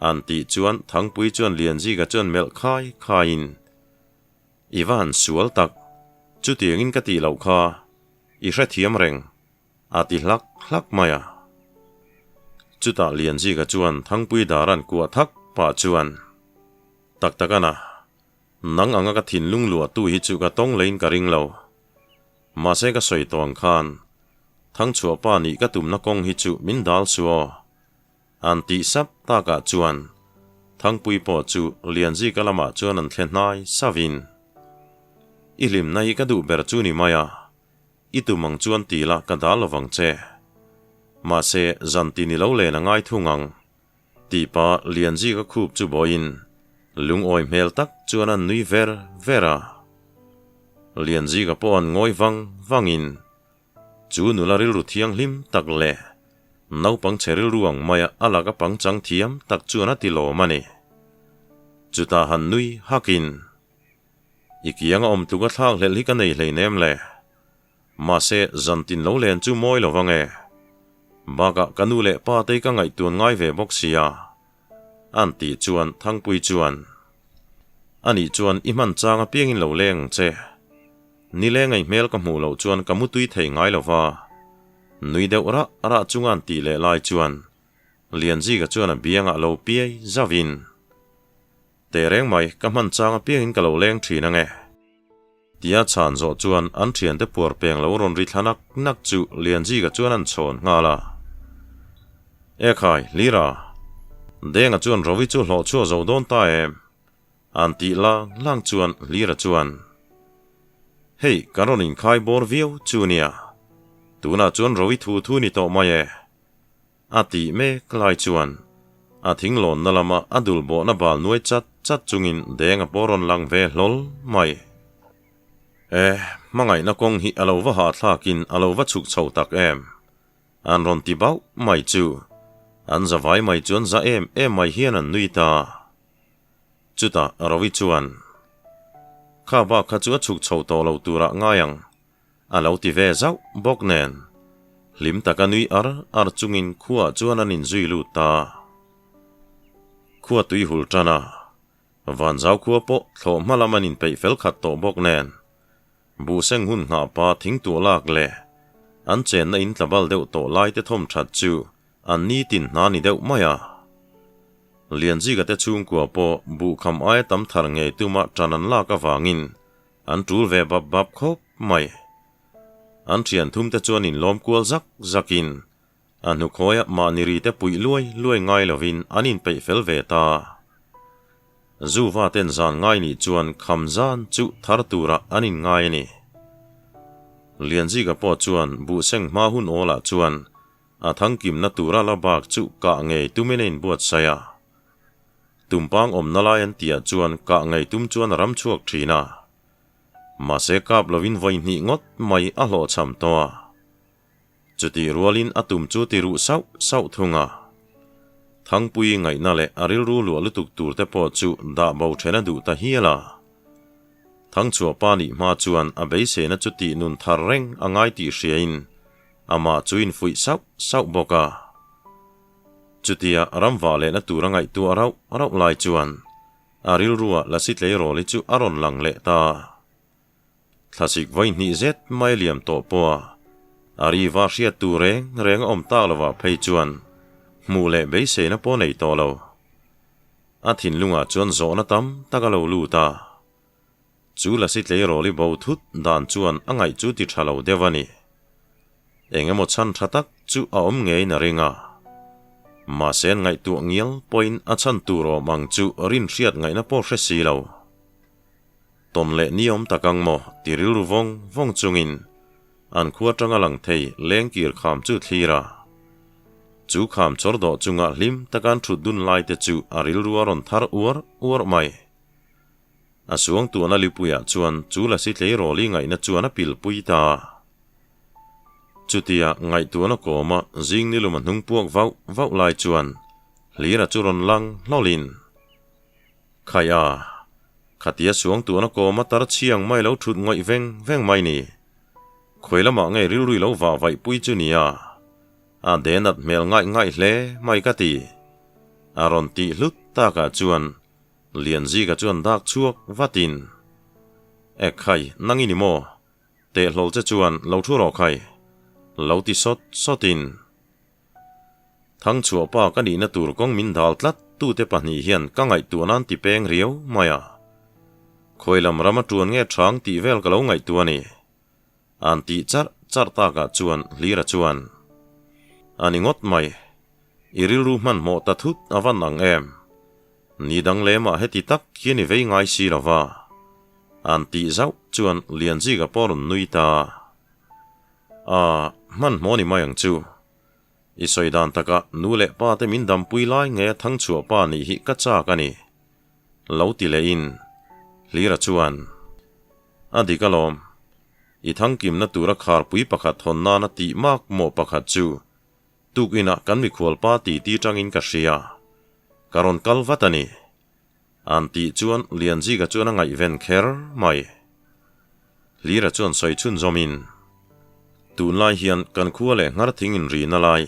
Speaker 1: An tih chuan Thangpui chuan Lianzika chuan melh khai khaiin, I va han sual tak, chutiangin ka tih loh kha i hrethiam reng, a ti hlak hlak mai a. Chutah Lianzika chuan Thangpui dar an kuah thak pah chuan, Tak tak ana, nang anga ka thinlung luahtu hi chu ka tawng leiin ka ring lo. Mahse ka sawi tawh ang khan, Thangchhuah pa nih ka tumna kawng hi chu min dal suh aw. An tih sap takah chuan Thangpui pawh chu Lianzika lamah chuan an thle hnai savin, I hlimna hi ka duh ber chu ni mai a, i tum ang chuan ti la ka dal lovang che. Mahse, zan ti ni lo len a ngai thung ang, tih pa Lianzika khup chu bawiin lungawi hmel tak chuan an nui ver ver a. Lianzika pawh an ngawi vang vangin, Chu nula rilru thianghlim tak leh naupang chhe rilru ang maia a laka pangchang thiam tak chuan a ti lawm a ni. Chutah han nui hakin, I kianga awm tluk a thlak hlelh hi ka nei hleinem le. Mahse, zantin lo len chu mawi lo vang e. Bakah ka nu leh pa te hi ka ngaihtuan ngai ve bawk sia. An tih chuan Thangpui chuan, Anih chuan i hman chang apiangin lo leng ang che. Nileng ei hmel ka hmuh loh chuan ka mutui thei ngai lo va. Nui deuh rah rah chunga an tih leh lai chuan Lianzika chuan a biangah lo piai zauhin, Teh reng mai, ka hman chang apiangin ka lo leng thin ange. Tia chhan zawh chuan an thiante puar peng lo rawn ri thla nak nak chu Lianzika chuan an chhawn nghal a. Ekhai, Hlira, Denga chuan Rovi chu hlawh chhuah zo dawn ta em? An tih lang lang chuan Hlira chuan, Hei, kan rawn inkhai bawr viau chu nia, tunah chuan Rovi thu thu ni tawh mai e, a tih mek lai chuan a thinglawnna lama a dul bawhna bal nuai chat chat chungin deng a pawh rawn lang ve hlawl mai. E, hmangaihna kawng hi a lo va hahthlakin a lo va chhuk chho tak em? An rawn ti bauh mai chu an za vai mai chuan za em em mai hian an nui ta. Chutah Rovi chuan, Kha bak kha chu a chhuk chho tawh lo turah ngai ang, a lo ti ve zauh bawk nen. Hlim taka nui ar ar chungin khuaah chuan an inzui lut ta. Khua tui hul tan a, Vanzau khua pawh thlawh hma lam an inpeih fel khat tawh bawk nen. Buhseng hun nghah pa thingtuah lak leh an chenna in tlabal deuh tawh laite thawm that chu An nitin hna ni deuh mai a. Lianzika te chhungkua pawh buhkham aia tam thar ngei tuma tan an lak avangin an tul ve bap bap khawp mai. An thian thum te chuan inlawm kual zak zakin a hnukhawiah mahni ri te puih luai luai ngai lovin an inpeih fel ve ta. Zuva ten zan ngai nih chuan kham zan chu thar turah an inngai a ni. Lianzika pawh chuan buhseng hma hun awlah chuan A thangkimna tura la bak chu kah ngei tumin a inbuatsaih a. Tumpang awmna lai an tihah chuan kah ngei tum chuan a ram chhuak thin a. Mahse kap lovin vawi hnih ngawt mai a hlawhchham tawh a. Chutih rualin a tum chu ti ruh sauh sauh thung a. Thangpui ngaihna leh a rilru luah lutuk tur te pawh chu dah bo then a duh ta hial a. Thangchhuah pa nih hma chuan a beiseina chu tih nun thar reng a ngai tih hriain Amah chu infuih sauh sauh bawk a. Chutia ramvah lehna tur a ngaihtuah rauh rauh lai chuan a rilrua Lasi tleirawl hi chu a rawn lang leh ta. Thlasik vawi hnih zet mai liam tawh pawha a riva hriat tur reng reng a awm tak lovah phei chuan hmuh leh beiseina pawh nei tawh lo. A thinlungah chuan zawhna tam tak a lo lut a. Chu Lasi tleirawl i bo thut dan chuan a ngaih chu ti tha lo deuh a ni. Eng emaw chhan tha tak chu a awm ngeiin a ring a. Mahse an ngaihtuah ngial pawhin a chhan tur awm ang chu rin hriat ngaihna pawh hre si lo. Tawn leh ni awm tak ang maw ti rilru vawng vawng chungin an khua atanga lang thei lengkir kham chu thlir a. Chu kham chawr dawh chunga hlim taka an thut dun lai te chu a rilru a rawn thar uar uar mai. A suang tuahna lipuiah chuan chu lasi tleirawl i ngaihna chuan a pilpui ta a. Chutia ngaihtuahna kawma zing nilum a hnung puak vauh vauh lai chuan Hlira chu rawn lang hlawlin, Khai a, khatia suang tuahna kawma tar chhiang mai lo thut ngawih veng veng mai ni. Khawi lamah ngei rilru i lo vah vaih pui chu nia, a denat hmel ngaih ngaih hle mai ka ti. A rawn tih hlut takah chuan Lianzika chuan dak chhuak vatin, Ek khai, nang i ni maw? Teh hlawl che chuan lo thu rawh khai. Lo ti sawt sawtin. Thangchhuah pa ka nihna tur kawng min dal tlat tute pahnih hian ka ngaihtuah nan ti peng riau mai a. Khawi lam ram a tuan nge thang tih vel ka lo ngaihtuah a ni. An tih charh charh takah chuan Hlira chuan, A ni ngawt mai. I rilru hmanhmawh ta thut a van ang em? Ni dang lemah heti tak hian i vei ngai si lo va. An tih zauh chuan Lianzika pawh rawn nui ta. A, hmanhmawh ni mai ang chu. I sawi dan takah nu leh pa te min dampui lai nge a thangchhuah pa nih hi ka chak a ni. Lo ti lehin Hlira chuan, A dik alawm. I thangkimna tura kharpui pakhat hawn nana tih mak mawh pakhat chu Tukinah kan mikhual pa titi tangin ka hria. Ka rawn kal vat a ni. An tih chuan Lianzika chuan a ngaihven kher mai. Hlira chuan sawi chhunzawmin, Tunlai hian kan khua leh nghar thing inrina lai,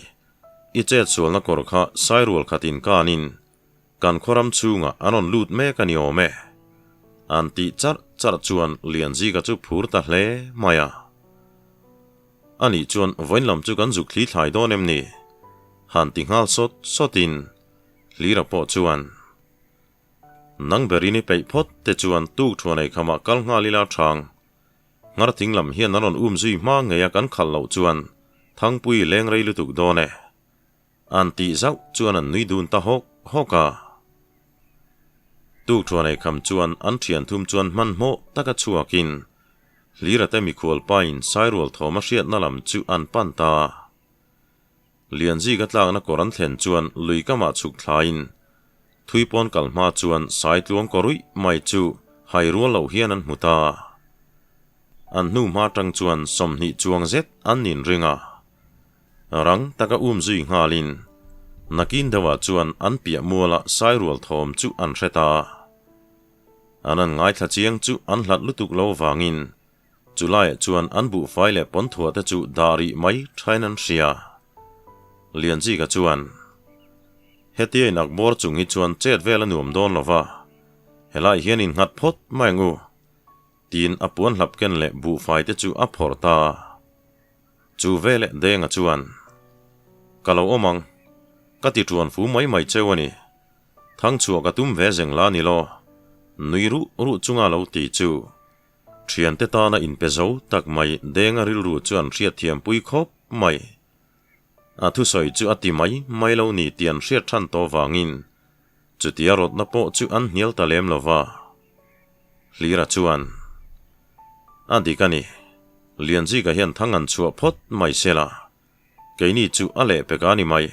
Speaker 1: i chet sualna kawr kha sairual khatin kanin kan khaw ram chhungah an rawn lut mek a ni awm e. An tih charh charh chuan Lianzika chu phur ta hle mai a. A nih chuan vawiin lam chu kan zuk thli thlai dawn em ni? Han ti nghal sawt sawtin Hlira pawh chuan, Nang berin i peih phawt te chuan tuk thuan ei khamah kal nghal ila thang. Nghar thing lam hian an rawn um zui hma ngei a kan khalh loh chuan Thangpui leng rei lutuk dawn e. An tih zauh chuan an nui dun ta hawk hawk a. Tuk thuan ei kham chuan an thian thum chuan hmanhmawh taka chhuakin Hlira te mikhual pain Sairual thawm a hriatna lam chu an pan ta. Lianzika tlakna kawr an thlen chuan lui kamah chhuk thlain thui pawn kal hma chuan Saitluang kaw ruih mai chu hai rual loh hian an hmu ta. An hnu hma tang chuan 20 chuang zet an ninring a. Rang taka um zui nghalin nakin deuhah chuan an piah muala Sairual thawm chu an hre ta. An an ngaithla chiang chu an hlat lutuk lo vangin chulaiah chuan an buhfai leh pawnthuah te chu dah rih mai thain an hria. Lianzika chuan, Hetia in akbawr chung hi chuan chet vel a nuam dawn lo va, helai hian in nghat phawt mai ang u, tiin a puan hlap ken leh buhfai te chu a phawrh ta. Chu veleh Denga chuan, Ka lo awm ang, ka ti tuan fu mai mai cheu a ni. Thangchhuah ka tum ve zeng la ni law, nui ruh ruh chunga lo ti chu. Thiante tana inpe zo tak mai Denga rilru chuan hriatthiam pui khawp mai. A thusawi chu a ti mai mai lo ni tih an hriat than tawh vangin chutia rawtna pawh chu an hnial ta lem lo va. Hlira chuan, A dik a ni, Lianzika hian thang an chhuah phawt mai sela, Keini chu a leh pek a ni mai.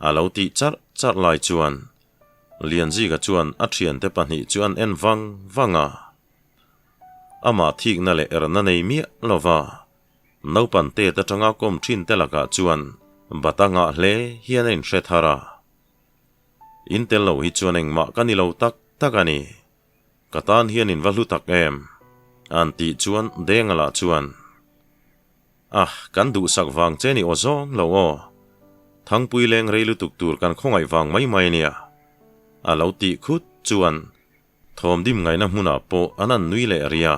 Speaker 1: A lo tih charh charh lai chuan Lianzika chuan a thiante pahnih chu an en vang vang a. Amah thikna leh erna nei miah lova naupan tet atanga kawm thin te lakah chuan bata ngah hle hian a inhre thar a. In tel lo hi chuan engmah ka ni lo tak tak a ni. Ka tan hian in va hlu tak em? An tih chuan Denga lah chuan. Ah, kan duhsak vang che ni aw zawng lo aw. Thangpui leng rei lutuk tur kan khawngaih vang mai mai nia. A lo tih khut chuan thawm dim ngaihna hmunah pawh an an nui leh ria.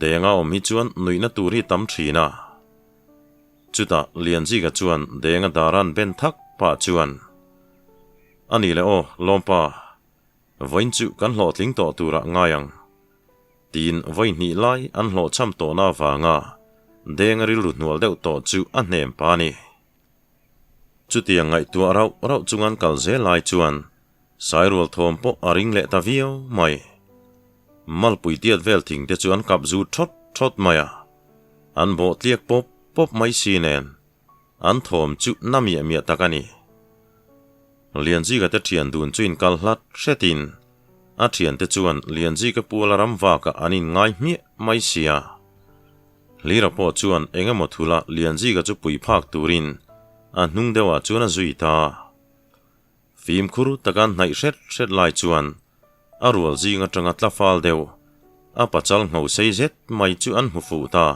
Speaker 1: Denga awm hi chuan nuihna tur hi tam thin a. Chutah Lianzika chuan Denga daran ben thak pah chuan, A ni le aw, Lawmpa. Vawiin chu kan hlawhtling tawh turah ngai ang. Tiin vawi hnih lai an hlawhchham tawhna avanga Denga rilru hnual deuh tawh chu a hnem pa a ni. Chutiang ngaihtuah rauh rauh chung an kal zel lai chuan Sairual thawm pawh a ring leh ta viau mai. Malpui tiat vel thing te chu an kap zut thawt thawt mai a, an bawh tliak pawp pawp mai si nen an thawm chu na miah miah tak a ni. Lianzika te thian dun chu inkal hlat hretin a thiante chuan Lianzika puala ram vakah an inngai hmiah mai sia. Hlira pawh chuan eng emaw thula Lianzika chu pui phak turin a hnung deuhah chuan a zui ta. Fimkhur taka hnaih hret hret lai chuan a rual zing atanga tla fal deuh a pachal ngho sei zet mai chu an hmu fuh ta.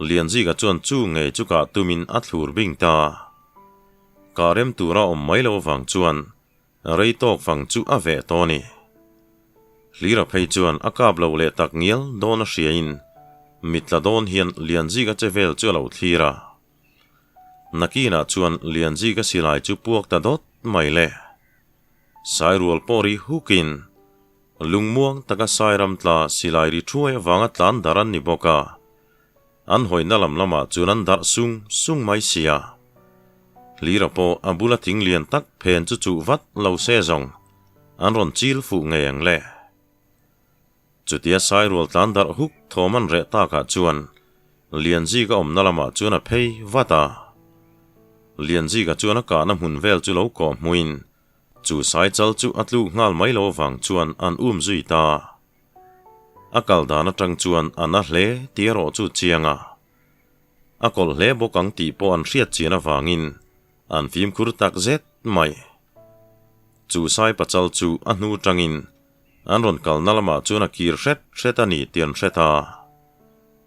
Speaker 1: Lianzika chuan chu ngei chu kah tumin a thlur bing ta. Kah rem tura awm mai lo vang chuan rei tawk fang chu a veh tawh a ni. Hlira phei chuan a kap lo leh tak ngial dawn a hriain mitla dawn hian Lianzika che vel chu a lo thlir a. Nakinah chuan Lianzika silai chu puak ta dawt mai le. Sairual pawh ri hukin lungmuang taka Sairam tla silai ri thuai avanga tlan darh an ni bawk a. An hawina lam lamah chuan an darh sung sung mai sia. Hlira pawh a bula thing lian tak phen chu chuh vat lo se zawng an rawn chil fuh ngei ang le. Chutia Sairual tlan darh huk thawm an reh takah chuan Lianzika awmna lamah chuan a phei vat a. Lianzika chuan a kahna hmun vel chu lo kawh hmuin chu Saichal chu a tluk nghal mai lo avang chuan an um zui ta. A kal dan atang chuan a na hle tih erawh chu chiang a. A kawlh hle bawk ang tih pawh an hriat chian avangin an fimkhur tak zet mai. Chu sai pachal chu a hnu tangin an rawn kalna lamah chuan a kir hret hret a ni tih an hre ta.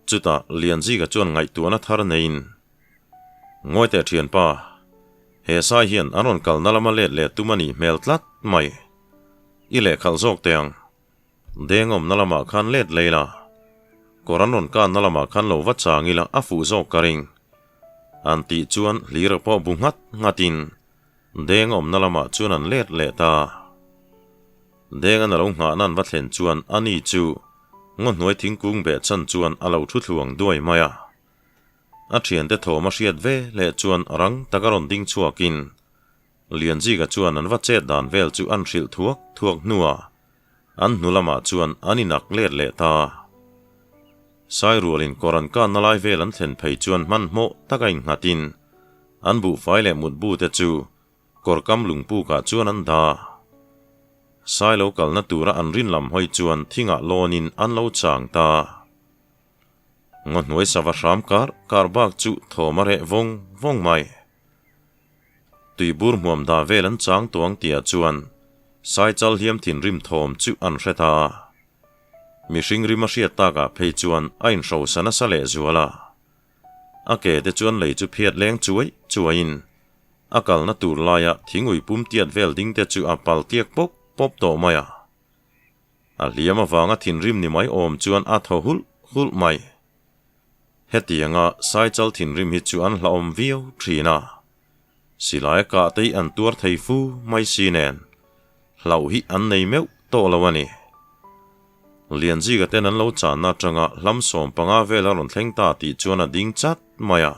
Speaker 1: Chutah Lianzika chuan ngaihtuahna thar neiin, Ngawi teh thianpa, he sai hian an rawn kalna lama let leh tum a nih hmel tlat mai. I lehkhalh zawk teh ang. Deng awmna lamah khan let lei la, kawr an rawn kanna lamah khan lo va chang ila a fuh zawk ka ring. An tih chuan hlira pawh bu nghat nghatin deng awmna lamah chuan an let leh ta. Deng an a lo nghahna an va thlen chuan ani chu ngaw hnuai thingkung beh chan chuan a lo thu thluang duai mai a. A thiante thawm a hriat ve leh chuan rang taka rawn ding chhuakin Lianzika chuan an va chet dan vel chu an hrilh thuak thuak hnuah an hnu lamah chuan an inak let leh ta. Sairualin kawr an kanna lai vel an thlen phei chuan hmanhmawh taka innghatin an buhfai leh mutbu te chu kawr kam lungpukah chuan an dah. Sai lo kalna tura an rin lam hawi chuan thingah lawnin an lo chang ta. Ngaw hnuai sava hram kar kar bak chu thawm a reh vawng vawng mai. Tuibur hmuam dah vel an chang tuang tihah chuan Saichal hliam thinrim thawm chu an hre ta a. Mihring rim a hriat takah phei chuan a inhrosa nasa leh zual a. A ke te chuan lei chu phiat leng chuai chuaiin a kalna tur laia thingui pum tiat vel ding te chu a pal tiak pawp pawp tawh mai a. A hliam avanga thinrim ni mai awm chuan a thaw hulh hulh mai. Hetianga Saichal thinrim hi chu an hlauhawm viau thin a, silai a kah te hi an tuar thei fu mai si nen, hlauh hi an nei meuh tawh lo a ni. Lianzika ten an lo channa atanga hlam 15 vel a rawn thleng ta tih chuan a ding chat mai a.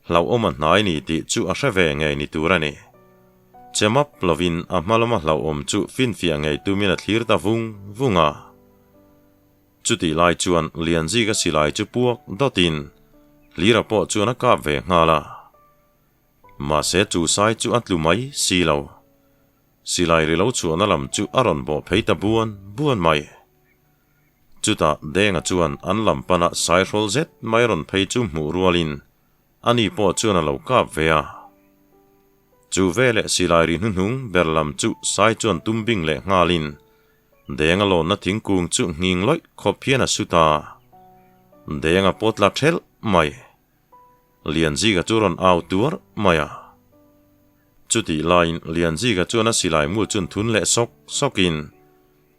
Speaker 1: Hlauhawm a hnai ni tih chu a hre ve ngei ni tur a ni. Che map lovin a hma lama hlauhawm chu finfiah ngei tumin a thlir ta vung vung a. Chutih lai chuan Lianzika silai chu puak dawtin Hlira pawh chuan a kap ve nghal a. Mahse chu sai chu a tlu mai si lo. Silai ri lo chhuahna lam chu a rawn bawh phei ta buan buan mai. Chutah Denga chuan an lam pana saihrawl zet mai rawn phei chu hmuh rualin ani pawh chuan a lo kap ve a. Chu veleh silai ri hnuhnung ber lam chu sai chuan tum bing leh nghalin Denga lawnna thingkung chu nghing lawih khawp hian a su ta. Denga pawt la thelh mai. Lianzika chu rawn au tuar mai a. Chutih laiin Lianzika chuan a silai mul chun thun leh sawk sawkin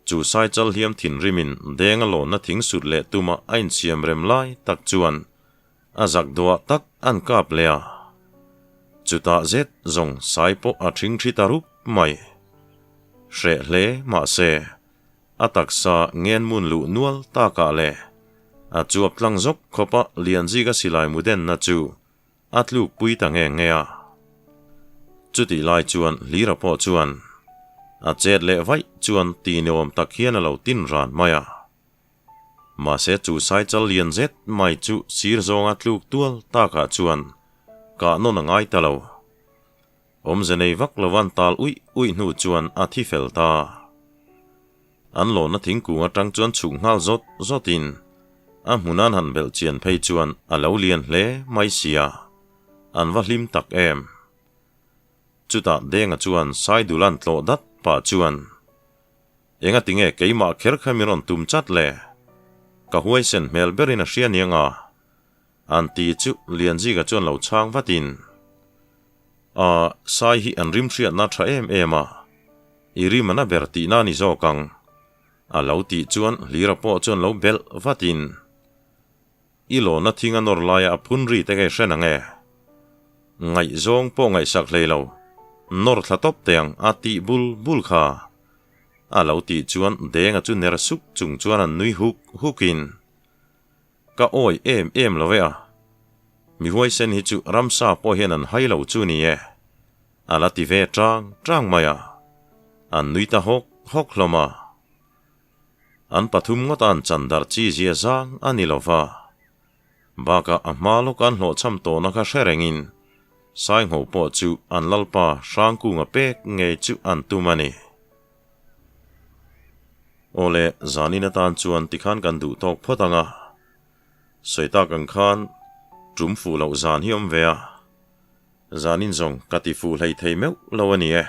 Speaker 1: chu saichal hliam thinrimin Denga lawnna thing sut leh tuma a insiam rem lai tak chuan a zak duah tak an kap leh a. Chutah zet zawng sai pawh a thing thi ta rup mai. Hreh hle mahse, a taksa ngen mun luh nual takah leh. A chuap tlang zawk khawp a Lianzika silai mu denna chu a tluk pui ta nge nge a. Chutih lai chuan Hlira pawh chuan a chet leh vaih chuan ti niawm tak hian a lo tin ran mai a. Mahse chu saichal lian zet mai chu sir zawnga tluk tual takah chuan kah nawn a ngai ta lo. Awmze nei vak lovan tal uih uih hnu chuan a thi fel ta. An lawna thingkung atang chuan chhuk nghal zawt zawtin a hmun an han belh chian phei chuan a lo lian hle mai sia, an va hlim tak em. Chutah Denga chuan Saidulan tlawh dat pah chuan, Enga tinge keimah kher kha min rawn tum chat le? Ka huaisen hmel berin a hria niang a, An ti chu Lianzika chuan lo chhang vatin, A, Sai hi an rim hriatna tha em em a, i rim a na ber tihna a ni zawk ang, a lo tih chuan Hlira pawh chuan lo belh vatin, I lawna thing a nawr laia a phun ri te kei hre nang e? Ngaihzawng pawh ngaihsak hlei lo, nawr thla tawp teh ang a tih bul bul kha, a lo tih chuan Denga chu ner suk chung chuan an nui huk hukin, Ka awi em em lo e a. Mi huaisen hi chu ramsa pawh hian an hai lo chu ni e. A la ti ve tang tang mai a. An nui ta hawk hawk hlawm a. An pathum ngawt an chan darh chi zia zang a ni lo va. Bakah a hma lawk an hlawhchham tawhna kha hre rengin Saingho pawh chu an lalpa Hrangkunga pek ngei chu an tum a ni. Awle, zanin atan chuan tikhan kan duh tawk phawt ang a. Sawi tak ang khan tum fuh loh zan hi awm ve a, zanin zawng ka ti fuh hlei thei meuh lo a ni e.